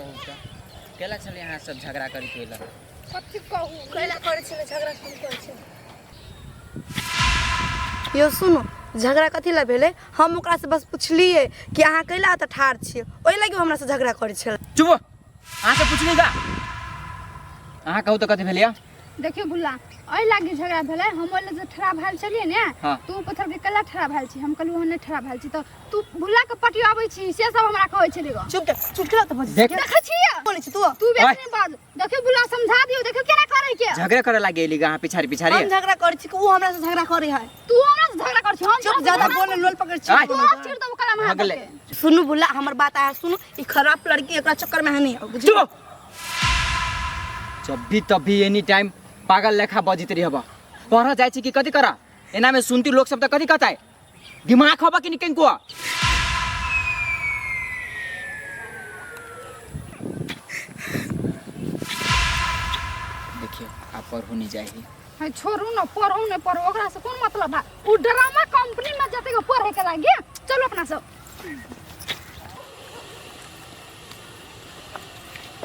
कहू तऽ केला छलै अहाँ सब झगड़ा करैत होइला? कथी कहू? कैला करै छलै झगड़ा? हम करै छी यौ। सुनू, झगड़ा कथी लए भेलै? हम ओकरासँ बस पुछलियै कि अहाँ कैला एतऽ ठाढ़ छियै, ओहि लागि ओ हमरासँ झगड़ा करै छलै। चुप, अहाँ से पुछली का? अहाँ कहू तऽ कथी भेलै? देखियौ बुल्ला, एहि लागी झगड़ा भेलै। हम ओहि लग जे ठड़ा भेल छलियै ने, तू पत्थर के केला ठड़ा भेल छी? हम कहलहुँ हम नहि ठड़ा भेल छी। तऽ तू भुल्ला के पटियाबै छी से सब हमरा कहै छलै गो। चुप चुप, केला तऽ बजै? देख। देखै छियै। बोलै छी तू। तू बेसी नहि बाज। देखियौ बुल्ला, समझा दियौ, देखियौ केना करै के। झगड़े करे लागे एली अहाँ पिछाड़ी पिछाड़ी। हम झगड़ा करै छी कि ओ हमरा से झगड़ा करै है? तू हमरा से झगड़ा कर छी? हम चुप, ज्यादा बोले लोल पकड़ छी। आय। तू चिर दबो कलम हाथ भगले। के। सुनू भुल्ला, हमर बात अहाँ सुनू। ई खराब लड़की, एकरा चक्कर में अहाँ नहीं आउ, बुझलियै? चुप, जब भी तब भी एनी टाइम पागल लेखा बजैत रहब। पढ़ जाइ छी कि कथी कर? एना में सुनती लोग सब तऽ कथी कहतै? दिमाग हबा कि निकन को? देखियो, आप पढ़ू नहीं जाएगी। है छोड़ू न, पढ़ू नहीं पढ़ू ओकरा से कोन मतलब है? उ ड्रामा कंपनी में जते के पढ़े के लागे। चलो अपना सब।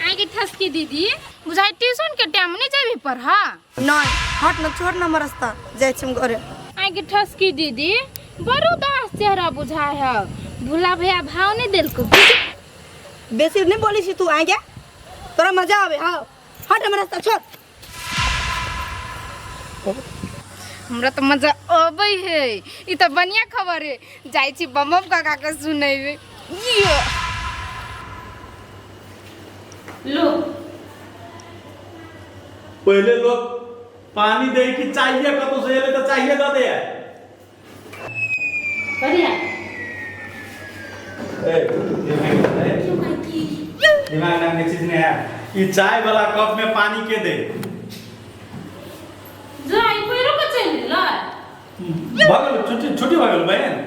आगे ठसकी दीदी, बुझाइ ट्यूशन के टाइम नहीं जेबी पढ़ा? नहीं, हट न, छोड़ न हमर रास्ता, जाइ छी हम घरे। आगे ठसकी दीदी, बड़ उदास चेहरा बुझाय है। भूला भैया भाव नहीं देलको? बेसी नहीं बोली छी तू। आ गया तोरा मजा आवे? हाँ, हट, हमर रास्ता छोड़। हमरा तऽ मजा अबै है। ई तऽ बढ़िया खबर है, जाइ छी बम बम काका के सुनेबै। यो लो। पहले लोग पानी दे कि चाहिए, कतौ से एले तो चाहिए दऽ दे। बढ़िया। ए, दिमाग नाम के चीज नहीं है। ई चाय वाला कप में पानी के दे? जा, ई पैरो के चलि गेलै। भगल छुट्टी, छुट्टी भगल बहन।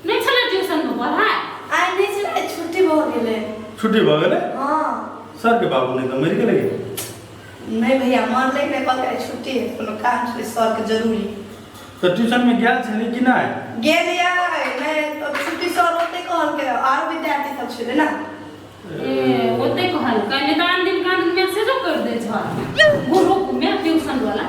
नहि छलै ट्यूशन में पढ़ाइ? आइ नहि छलै, छुट्टी भऽ गेलै। छुट्टी भऽ गेलै? हाँ। सर के बाबू नहीं तो मरि गेलै? नहीं भैया, मरलै नहि, कहलकै आइ छुट्टी है, कोनो काम छलै सर के जरूरी। तऽ ट्यूशन में गेल छली कि नहि? गेलियै नहि तऽ छुट्टी सर ओते कहलकै, आरो विद्यार्थी सब छलै ने। ए, ओते कहलकै? नहि तऽ आन दिन कान दिन मैसेजो कर दै छल ग्रुप में ट्यूशन वाला।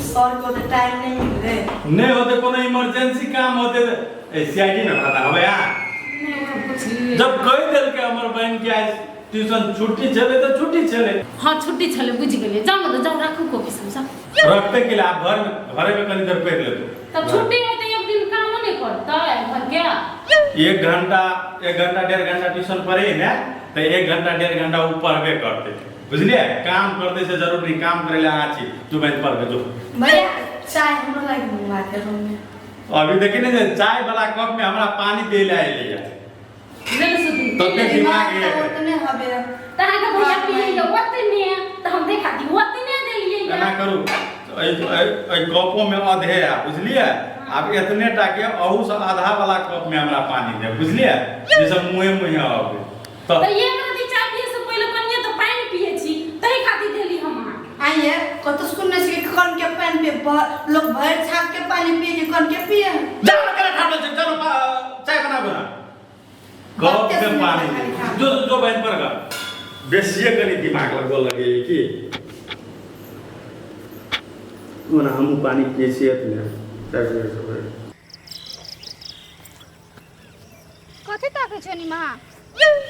सर को ओते टाइम नहीं मिललै। नहि होते, कोनो इमरजेंसी काम होते ए सीआईडी में पता होबे आ। नहि, ओकरा पुछलियै। जब कहि देलकै हमर बहन के आइ ट्यूशन छुट्टी छलै तऽ छुट्टी छलै। हाँ, छुट्टी छलै, बुझि गेलियै। जाउ ने तऽ जाउ, राखू कॉपी सब, जाउ। रखते के लिए आप घर में, घरे में कनी देर पढ़ि लेतौ। तब छुट्टी होतै, एक दिन कामो नहि करतै घर के? एक घंटा, एक घंटा 1.5 घंटा ट्यूशन पढ़े ने तऽ एक घंटा 1.5 घंटा ओ पढ़बे करतै, बुझलियै? काम करतै से जरूर नहीं, काम करे ले अहाँ छी। तू बहन पढ़बे जो। भैया, चाय हमरो लागि मंगवा दे रूम में। अभी देखी ने जे चाय वाला कप में हमरा पानी दे ले आइले। ले ले सुधी। तते दिमाग दिमाग है। तऽ ओतने हबे। तऽ अहाँके भैया पियै ओतने तऽ हम देखा दी, ओतने देलियै। एना करू, एहि एहि एहि कपो में अधे है, बुझलियै? आब एतने टा के अहू से आधा वाला कप में हमरा पानी दे, बुझलियै? जैसे मुँहे मुँहे आबे तऽ तऽ एक रति चाय पियै से पहिले कनिये तऽ पानि पियै छी, ताहि खातिर देली हम अहाँके। आइए कतौ सुनने छी कि कन के पानि पिए लोग भरि छाक के पानी पिए कि कन के पिए? जा, केना ठाढ़ छै? चलो, चाय बनाबू ना। कप बाते में सुनै पानी खाली दे। खा। जो जो बहन पर का बेसिए कनी दिमाग लगबऽ लगे कि ओना हमहूँ पानी पियै छियै एतने चाय पियै छियै। कथी ताकै छै निमा?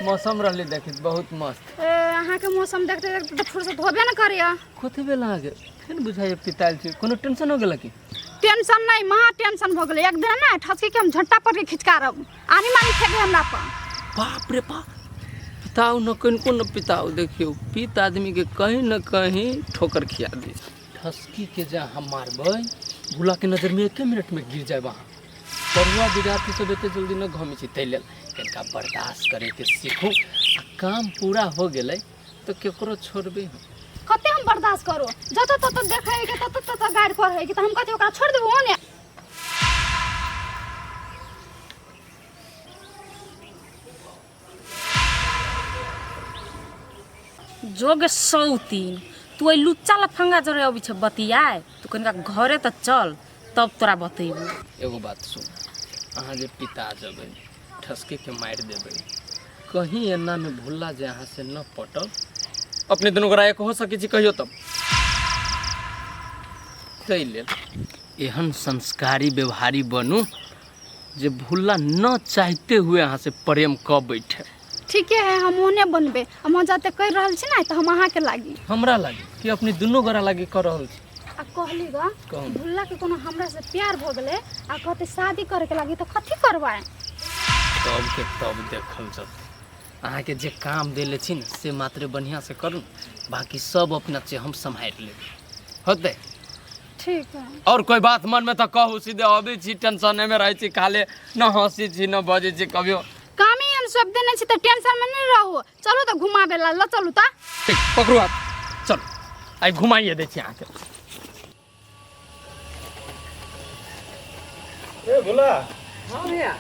मौसम रहले देखित बहुत मस्त। ए, अहाँके मौसम देखते देखते तऽ फुर्सत होबे ने करैया। कथी भेल अहाँके? फेर बुझाइए पितायल छी, कोनो टेंशन हो गेल की? टेंशन नहीं, महा टेंशन भऽ गेलै। एक दिन ने ठसकी के हम झट्टा पर के खिचकारब, आनी मानी फेंके हमरा पर। बाप रे बाप, पिताओ न कनिको न पिताओ। देखियौ, पित आदमी के कहीं न कहीं ठोकर खिया दी। ठसकी के जा हम मारबै, भूला के नजर में एके मिनट में गिर जाए। अहाँ पढ़ुआ विद्यार्थी सब एते जल्दी न घूमै छै, ताहि लेल कनिका बर्दाश्त करैके सीखू। आ काम पूरा हो गेलै तऽ केकरो छोड़बै हम? कते हम बर्दाश्त करू? जतऽ ततऽ देखै के, ततऽ ततऽ गाड़ि पढ़ै के, तऽ हम कथी ओकरा छोड़ि देबो ओने? जोग सौतीन, तू एहि लुच्चा लफंगा जरे अबै छै बतियाए। तू कनिका घरे तऽ चल, तब तोरा बतेबो। एगो बात सुन, अहाँ जे पिता जेबै, ठसके के मारि देबै, कहीं एना में भुल्ला जे अहाँ से न पटल अपने दुनू गोरा एक हो सकै छी कहियो तब। ताहि लेल एहन संस्कारी व्यवहारी बनू जे भुल्ला न चाहते हुए अहाँ से प्रेम कऽ बैठे। ठीके है, हम ओहने बनबै। हम जते करि रहल छी ने तऽ हम अहाँके लागी। हमरा लागी कि अपने दुनू गोरा लागी कऽ रहल छी? आ कहली ग, कहू। भुल्ला के कोनो हमरा से प्यार भऽ गेलै आ कहते शादी करे के लागी तऽ कथी करबै? तब के तब देखल जतै। अहाँके जे काम देले छी ने से मात्र बढ़िआँ से करू, बाकी सब अपना से हम सम्हारि लेबै। होतै? ठीक है। और कोई बात मन में तो कहू, सीधे अबै छी टेंशने में रहै छी, खाले न हँसी छी न बजै छी कभियो। कामे हम सब देने छी तऽ टेंशन में नहीं रहू। चलू तऽ घुमाबे ला ल चलू तऽ। ठीक, पकड़ू हाथ, चलू आइ घुमाइए दै छी अहाँके। ए भोला। हाँ भैया।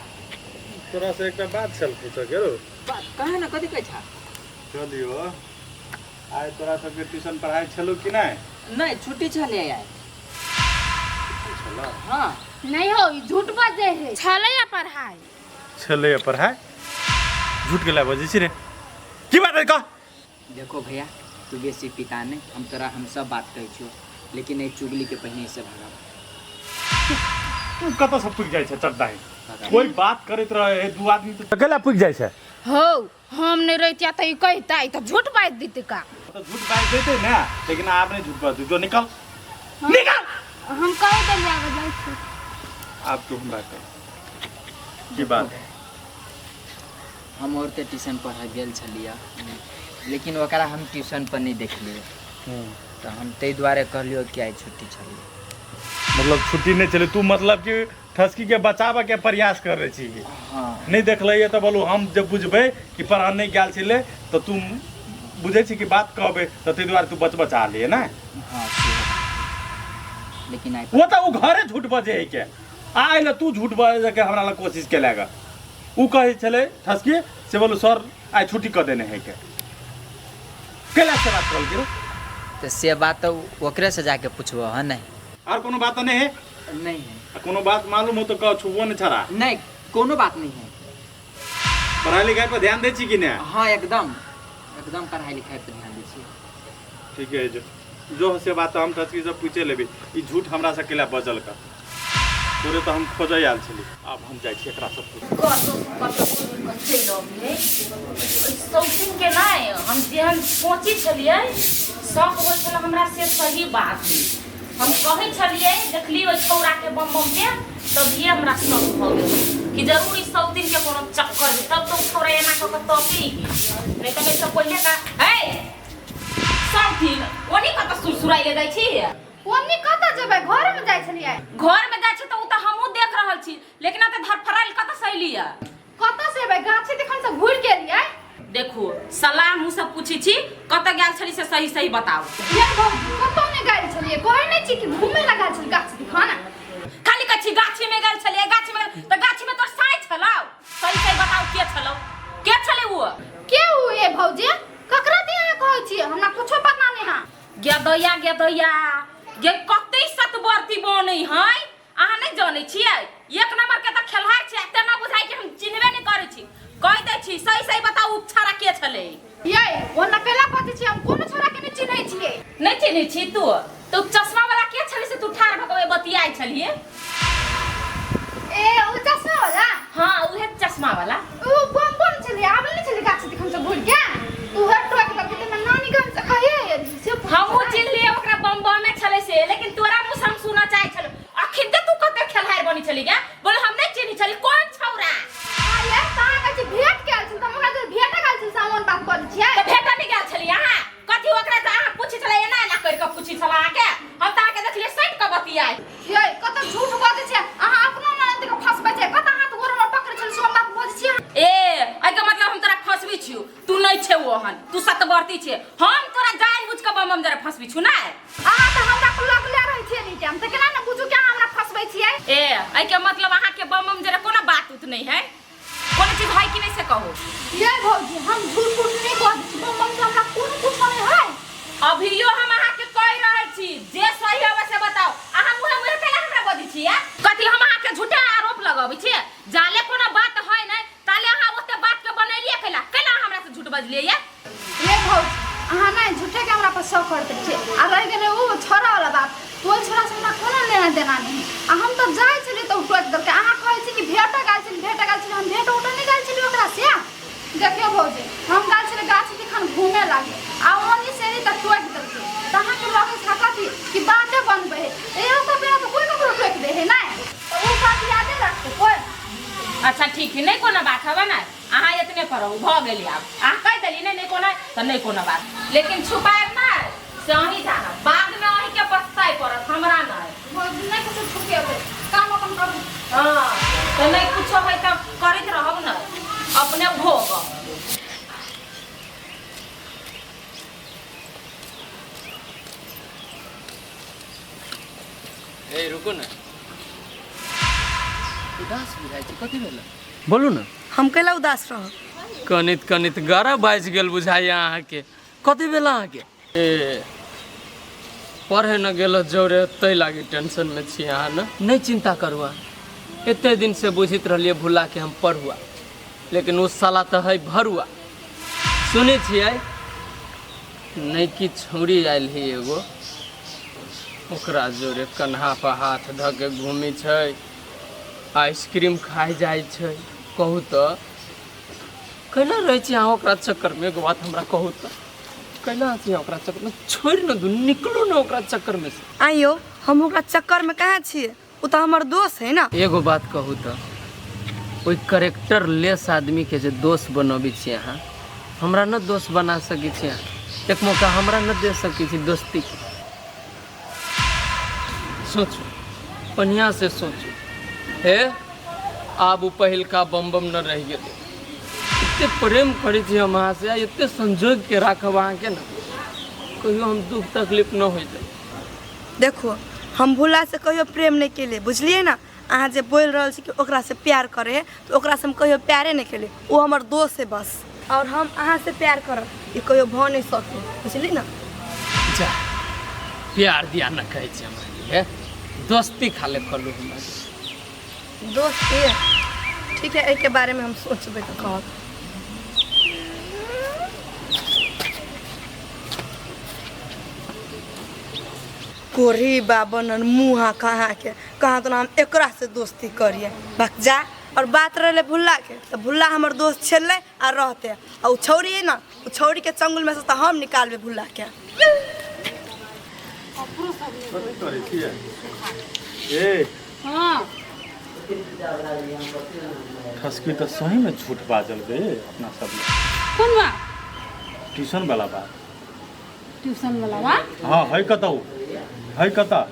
तोरा से एकटा बात छल पूछऽ के रौ। बात कहे ना, कथी कहै छा? चलियो, आइ तोरा सबके ट्यूशन पढ़ाइ छलौ कि नहि? नहीं, छुट्टी छलै आइ। छलौ? हाँ। नहीं हो, ई झूठ बजै है। छलै या पढ़ाइ? छलै या पढ़ाइ? झूठ के ला बजै छी रे। की बात है कह? देखो भैया, तू बेसी पिता नहीं, हम तोरा हम सब बात कहै छियौ, लेकिन एहि चुगली के पहिने से भगाब। तू कतऽ से पुगि जाइ छै चट्टाही? कोई बात करैत रहे है दू आदमी तऽ केला पुगि जाइ छै? हो, हम नहीं रहितिया तऽ ई कहिता, ई तऽ झूठ बाजि देतै का। तऽ झूठ बाजि देतै ने, लेकिन आब नहि झूठ बाजू, जो निकल निकल। हम कहि देलियै, आब जाइ छी। आब तू हमरा कह की बात है? हम और तऽ ट्यूशन पढ़ऽ गेल छलियै, लेकिन ओकरा हम ट्यूशन पर नहीं देखलियै, तऽ हम ताहि दुआरे कहलियौ कि आइ छुट्टी छलियै। मतलब छुट्टी नहीं छलै, तू मतलब कि ठसकी के बचाबऽ के प्रयास कर रहे छी। हाँ। नहीं देखलियै तऽ बोलू हम जब बुझबै कि पढ़ऽ नहीं गेल छलै तऽ तू बुझै छी कि बात कहबै, तऽ ताहि दुआरे तू बच बचा लिए ने। हाँ, से लेकिन आइ वो तऽ ओ घरे झूठ बजै है के आइ ले तू झूठ बजै के हमरा लग कोशिश केलक। उ कहै छलै ठसकी से बोलू सर आइ छुट्टी कऽ देने है के, केला से बात करल के? तऽ से बात तऽ ओकरे से जाके पूछबो है। नहीं और कोनो बात नहीं है? नहीं है। आ कोनो बात मालूम हो तो कह, छुबो नहीं छड़ा। नहीं, कोनो बात नहीं है। पढ़ाई लिखाई पर ध्यान दै छी कि नहीं? हाँ, एकदम एकदम पढ़ाई लिखाई पर ध्यान दै छी। ठीक है, जो जो से बात हम ठसकी से पूछे लेबी, ई झूठ हमरा से केला बजल का तोरे तो हम खोजै आयल छली। आब हम जाइ छी एकरा सब पूछ। कतौ कतौ चलि अबियै सौतिन के नहि, हम जेहन सोचै छलियै शक होइ छलै हमरा, से सही बात है। हम कहै छलियै, देखली ओहि छौड़ाके बम बम के तभिए हमरा शक भऽ गेल कि जरूर ई सौतिन के कोनो चक्कर है, तब तो छौड़ा एना कऽ के तकै है, नहीं तऽ एहिसँ पहिले का है सौतिन ओनी कतऽ सुरसुराइले जाइ छी? ओन्नी कतऽ जेबै, घर में जाइ छलियै। घर में जाइ छी तऽ ओ तऽ हमहूँ देख रहल छी, लेकिन एतऽ धरफड़ायल कतऽ से अयली? कतऽ से एबै, गाछी देखन से घुरि गेलियै। देखू, सलाह हमहूँ सब पूछै छी, कतऽ गेल छली से सही सही बताउ। ये भौजी, कतौ नहि गेल छलियै, कहै नहि छी कि घूमे लए गेल छलियै गाछी दिखन। खाली कहै छी गाछी में गेल छलियै, गाछी में, तऽ गाछी में तोर साँइ छलौ? सही सही बताउ, के छलौ, के छलै ओ? के उ ए भौजी, ककरा दिया अहाँ कहै छियै? हमरा कुछो पता नहि है। गेदैया गेदैया गे, कते सतवर्ती बनै है अहाँ नहि जानै छियै? एक नंबर के तऽ खेलहार छियै, तेना बुझाइ कि हम चिन्हबे नहि करै छी। कहि दै छी, सही सही बताउ, उपछारा के छलै? ये ओ नकेला बजै छी, हम कोनो छोरा के नहि चिन्है छियै। नहि चिन्है छी तू? तऽ चश्मा वाला के छलै से तू ठाढ़ भऽ कऽ बतियाइ छलियै? ए ओ चश्मा वाला? हाँ, उहे चश्मा वाला। ओ बम बम छलै, आबै नहि छलै गाछी दिखन से घुरि के, तू हर टोक देलकै तऽ नानी गाम से कहिए से हमहूँ चिन्हलियै ओकरा, बम बमे छलै से, लेकिन तोरा मुँह से हम सुनऽ चाहै छलहुँ। अखन तऽ तू कते खेलहार बनी छली गे, बोल हम नहि चिन्है छली कोन छौरा? आ ये कहाँ कहै छी भेट गेल छल, तऽ हमरा जे भेट गेल छल सामान बात करै छियै। तऽ भेट नहि गेल छली अहाँ? कथी ओकरा से अहाँ पूछै छलै, एना एना करि कऽ पूछै छल अहाँके? हम तऽ अहाँके देखलियै सटि कऽ बतियाइ। ये कत झूठ बजै छियै अहाँ, अपनो ननद के फंसबै छियै। कत हाथ गोड़ हमर पकड़ै छल से बात बजै छियै? ए एहिके मतलब हम तोरा फंसबै छियौ, तू नहि छै ओहन, तू सतवर्ती छै, हम तोरा जानि बुझि कऽ बम बम जरा फंसबै छियौ ने। अहाँ तऽ हमरा पर लगले रहै छियै एनी टाइम, तऽ केना ने बुझू कि अहाँ हमरा फंसबै छियै? ए एहिके मतलब अहाँके बम बम जरा कोनो बात उत नहि है, कोनो चीज है कि नहीं से कहू। ये भौजी, हम झूठ उठ नहीं बजै छी, बम बम से हमरा कोनो कुछ नहीं है। अभियो हम अहाँके कहि रहल छी, जे सही होवे से बताउ। अहाँ मुँहे मुँहे केना हमरा बजै छियै? कथी हम अहाँके झूठा आरोप लगबै छियै? जाले कोनो बात है नहि ताले अहाँ ओते बात के बनेलियै कैला? कैला बजलियै या ये भौजी अहाँ नहि झूठे के हमरा पर शक करते छियै आ रहि गेलै ओ छोड़ा वाला बात तो ओहि छोड़ा से हमरा कोनो लेना देना नहीं आ हम तऽ जाइ छलियै तऽ ओ टोकि देलकै अहाँ कहै छी कि भेट गेल छलियै भेट गेल छलियै हम भेट उट नहि गेल छलियै ओकरा से देखियौ भौजी हम गेल छलियै गाछी दिखन घूमे लागे आ ओनी से एली तऽ टोकि देलकै तऽ अहाँके लगै छै कथी कि बाते बनबै है इहो सब बेरा तऽ कोइ ककरो टोकि दै है नहि तऽ ओ बात यादे रखतै कोइ अच्छा ठीक है नहीं कोनो बात हवे ना अहाँ एतने पर रहू भऽ गेली आब अहाँ कहि देली नहि नहि कोनो तऽ नहि कोनो बात लेकिन छुपायब नहि से अहीं जानब बादमे अहीँके पछताए पड़त हमरा नहि भौजी नहि किछु छुपेबै काम अपन करू हँ तऽ नहि कुछो है तऽ करैत रहब ने अपने भोगब ए रुको ने उदास बुझाइ छै कथी भेल बोलू ने हम कैला उदास रहब कनित कनित गरा बाजि गेल बुझाइए अहाँके कथी भेल अहाँके ए पढ़े न गेल जोरे तै लागी टेंशनमे छी अहाँ ने नहि चिंता करू अहाँ एते दिन से बुझैत रहलियै भुला के हम पढ़ुआ लेकिन ओ साला तऽ है भरुआ सुनै छियै नहि कि छौड़ी आयल है एगो ओकरा जोरे कन्हा पर हाथ धऽ के घूमै छै आइसक्रीम खाइ जाइ छै कहू तऽ केना रहै छी अहाँ ओकरा चक्करमे एगो बात हमरा कहू तऽ केना छी अहाँ ओकरा चक्करमे छोड़ि ने दू निकलू ने ओकरा चक्करमे से आइयो हम ओकरा चक्करमे कहाँ छियै ओ तऽ हमर दोस्त है ना एगो बात कहू तऽ ओहि करेक्टर लेस आदमीके जे दोस्त बनबै छी अहाँ हमरा न दोस्त बना सकै छी अहाँ एक मौका हमरा न दे सकै छी दोस्तीके सोचू बढ़िआँ से सोचू हे आब ओ पहिलका बम बम न रहि गेलै एते प्रेम करै छी हम अहाँसँ आ एते संजोगिके राखब अहाँके ने कहियो हम दुख तकलीफ न होइ देब देखो हम भोला से कहियो प्रेम नहीं केलिए बुझलिए ना अहाँ जे बोल रहल छी कि ओकरा से प्यार करे है तो ओकरा से हम कहियो प्यारे नहीं केलिए वो हमर दोस्त है बस और हम अहाँ से प्यार करब ई कहियो भऽ नहीं सके बुझली ना जा प्यार दिया न कहै छी हमरा लिए दोस्ती खाले कहलू हमरा दोस्ती ठीक है एहिके बारे में हम सोचबै तऽ कहब कोरी बाबन मुँह कहाँ के कहाँ तो हम एकरा से दोस्ती करिए बक जा और बात रहे भुल्ला के तो भुल्ला हमर दोस्त छलै आ रहते आ उ छौड़ी है ना उ छौड़ी के चंगुल में से तो हम निकालबे भुल्ला के कथी करै छियै ए हाँ खसकी तऽ सहीमे झूठ बाजल बे अपना सब लए। कोन बात ट्यूशन वाला बात ट्यूशन वाला बात हाँ है कतऽ उ? है कतऽ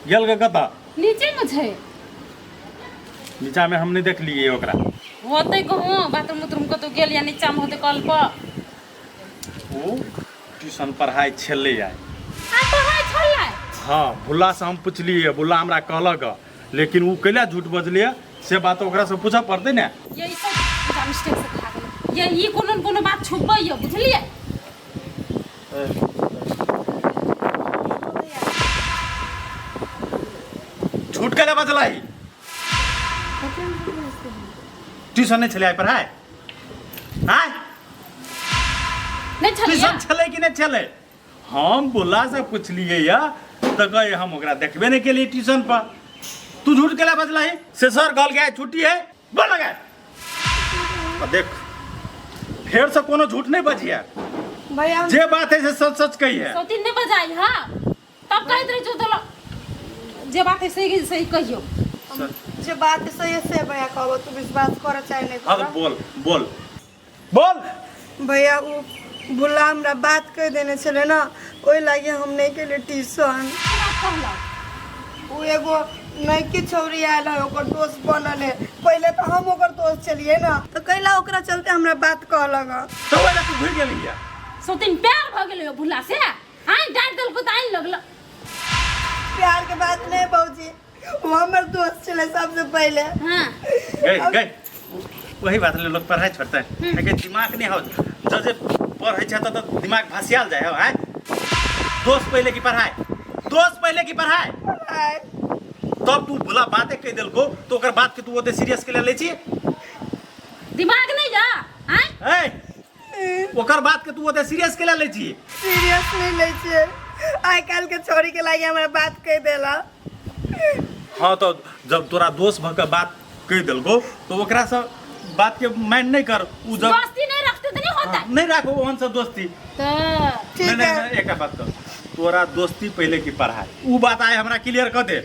गेल के कतऽ नीचे में छै नीचा में हम नहीं देखलिए ओकरा होतै कहूँ बाथरूम उथरूम कतौ गेल या नीचा में होतै कल पर ओ ट्यूशन पढ़ाइ छलै आइ आ पढ़ाइ छलै हाँ भुल्ला से हम पुछलिए भुल्ला हमरा कहलक लेकिन ओ कैला झूठ बजलिए से बात ओकरा से पूछऽ पड़तै ने ये ई सब पूजा मिस्टेक से खा गेलै ये ई कोनो न कोनो बात छुपबै बुझलियै झूठ कैला बजलही ट्यूशन नहीं छलै आइ पढ़ाइ आँय नहि छलियै ट्यूशन छलै कि नहि छलै हम बोला से पुछलियै या तऽ कहे हम ओकरा देखबे नहि केलियै ट्यूशन पर तू झूठ केला बजलही से सर कहल गया छुट्टी है बोल गया आ देख फेर से कोनो झूठ नहीं बजिया भैया जे बात है से सच सच कही है सौतीन नहि बजाई हाँ तब कहैत रहै छौ तऽ जे बात है सही सही कहियौ जे बात है सही है से भैया कहबो तू विश्वास कर चाहे नहीं हाँ तो कर बोल बोल बोल भैया ओ भुल्ला हमरा बात कहि देने छलै ने ओहि लागी हम नहि केलियै ट्यूशन ओ एगो नयकी छौरी आयल है ओकर दोस्त बनल है पहिले तऽ हम ओकर दोस्त छलियै ने तऽ कैला ओकरा चलते हमरा बात कहलक हँ। तो ओहि तू घुरि गेली है सौतीन प्यार भऽ गेलै भुला से आइ डाँटि देलको तऽ आनि लगल प्यार के बात नहीं भौजी वो हमर दोस्त छलै सबसे पहिले हाँ गई गई वही बात ले लोग पढ़ाई छोड़ते हैं लेकिन दिमाग नहीं हो जब जे पढ़ै छै तऽ दिमाग भसियाल जाए हो आँय दोस्त पहले की पढ़ाई दोस्त पहले की पढ़ाई पढ़ाई तब तू भोला बाते कहि देलको तो ओकर बात के तू ओते सीरियस के ले लै छी दिमाग नहीं जा आँय ए ओकर बात के तू ओते सीरियस केला लै छी? सीरियस नहीं लै छियै, आइ काल्हि के छोरी के लागि हमरा बात कहि देला। हाँ तो जब तोरा दोस्त भऽ के बात कहि देलको तो ओकरा से बात के माइन नहीं कर। उ जब दोस्ती नहीं रखते तो नहीं होता। हाँ, नहीं राखो ओहन से दोस्ती। तो ठीक नहीं, नहीं, है। नहीं, एक बात कर, तोरा दोस्ती पहले की पढ़ाई, उ बात आए हमरा क्लियर कर दे।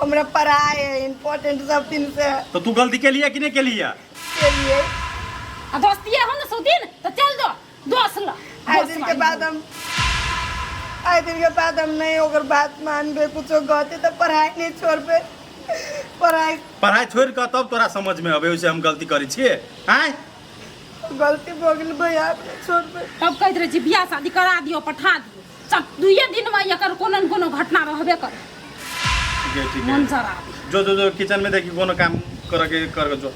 हमरा पढ़ाई है इम्पोर्टेंट सब दिन से। तो तू गलती के लिए कि नहीं के लिए? के लिए। आ दोस्ती है ना सौतीन तो चल दो दोस्त ला। आइ दिन के बाद हम, आइ दिन के बाद हम नहीं ओकर बात मानबे, कुछो गलती तो पढ़ाई नहीं छोड़बे। पढ़ाई पढ़ाई छोड़ के तब तोरा समझ में अबे वैसे हम गलती करै छियै। आँय गलती भऽ गेल भैया, छोड़बे। तब कहैत रहै छी बियाह शादी करा दियौ पठा दियौ, सब दुइये दिन में एकर कोनो न कोनो घटना रहबे करे। ठीक है, ठीक है। मन जरा दे। जो जो जो किचन में देखी कोनो काम करे के कर के जो।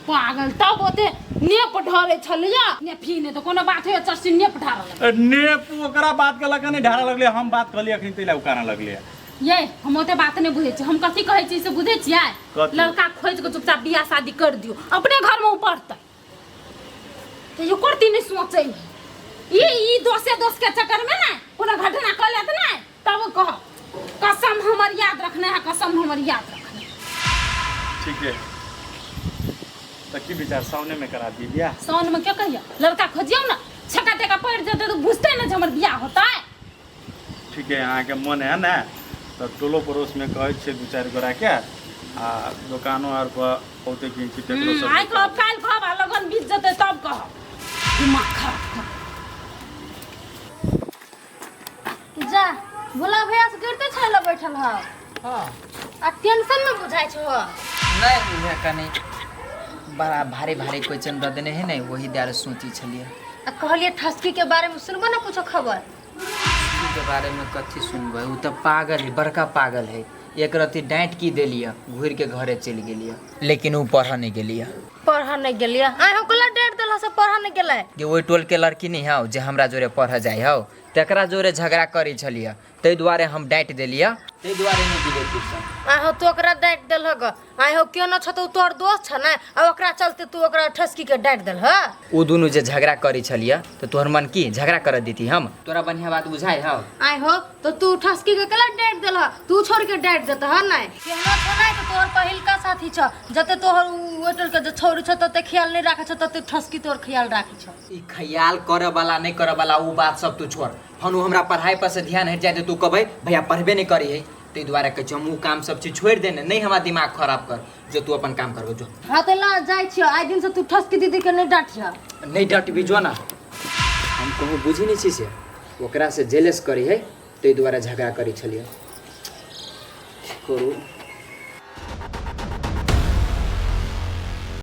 पागल तब ओते नेप ढरे छलिया ने फी ने तो कोनो बात होय चर्ची नेप ढारल। नेप ओकरा बात के लगा नहीं ढारा लगले, हम बात कहलिए अखनी तैला उकाना लगले। ये हम ओते बात नहीं बुझै छी, हम कथी कहै छी से बुझै छियै? कथी? लड़का खोज के चुपचाप बियाह शादी कर दियो, अपने घर में उ पढ़तै। तो ये करती नहीं सोचै ई दोसे दोस्त के चक्कर में ना कोनो घटना कर लेत ना तब कह कसम हमर याद रखने है, कसम हमर याद रखने। ठीक है तो की विचार सामने में करा दी बियाह? सावन में क्या कहिया लड़का खोजियो ना, छका टेका पड़ जेतै तो बुझते ना जे हमर बियाह होतै। ठीक है, अहाँ के मन है ना तो टोलो पड़ोस में कहै छियै दू चारि गोरा के, आ दोकानो आर पर औते कि कि तेकरो सब। आइ कहब काल्हि कहब आ लगन बीत जेतै तब कहब। दिमाग खराब कर। जा भोला भैया से गिरते छले बैठल ह। हां आ टेंशन में बुझाइ छौ। नहीं उहे कनी बड़ा भारी भारी क्वेश्चन the देने है ने, वही दार सोची छलिए। आ कहलिए ठसकी के बारे में सुनबो ना कुछो खबर? ठसकी के बारे में कथी सुनबै, उ त पागल है, बड़का पागल है। एक रति डांट की देलिए घुर के घरे चलि गेलिए, लेकिन उ पढ़ नहीं गेलिए। पढ़ नहीं गेलिए? आइ हम कोला डांट देला से पढ़ नहीं गेलै? जे ओहि टोल के लड़की नहीं हौ जे हमरा जोरे पढ़ जाय हौ, तकरा जोरे झगड़ा करै छलिए, ताहि दुआरे हम डांटि देलिए, ताहि दुआरे नहीं गेलिए ट्यूशन। आइ हो तू ओकरा डांटि देलहक? आइ हो केना छ त उ तोहर दोस्त छ ने, आ ओकरा चलते तू ओकरा ठसकी के डांटि देलह? उ दुनू जे झगड़ा करै छलिए त तोहर मन की झगड़ा कर देती हम? तोरा बढ़िया बात बुझाइ हौ? आइ हो तो तू ठसकी के केला डांटि देलह? तू छोड़ के डांटि देतह नै? केहनो छ नै त तोहर पहिलका साथी छ, जते तोहर उ होटल के जे छोरी छ तते ख्याल नहीं राखे छ तते ठसकी तोहर ख्याल राखे छ। ई ख्याल करे वाला नहीं करे वाला उ बात सब तू छोड़। हनु हमरा पढ़ाई पर से ध्यान हट जाए तो तू कहबै भैया पढ़बे नहीं करी है, ताहि दुआरे कहै छियौ हम उ काम सब चीज छोड़ि दे ने, नहीं हमरा दिमाग खराब कर, जो तू अपन काम करबो जो। हाँ तो ला जाइ छियौ, आइ दिन से तू ठसकी दीदी के नहीं डांटिह। नहीं डांटबी जो ना, हम कहूँ बुझी नहीं छी से ओकरा से जेलस करी है, ताहि दुआरे झगड़ा करी छलियै। करू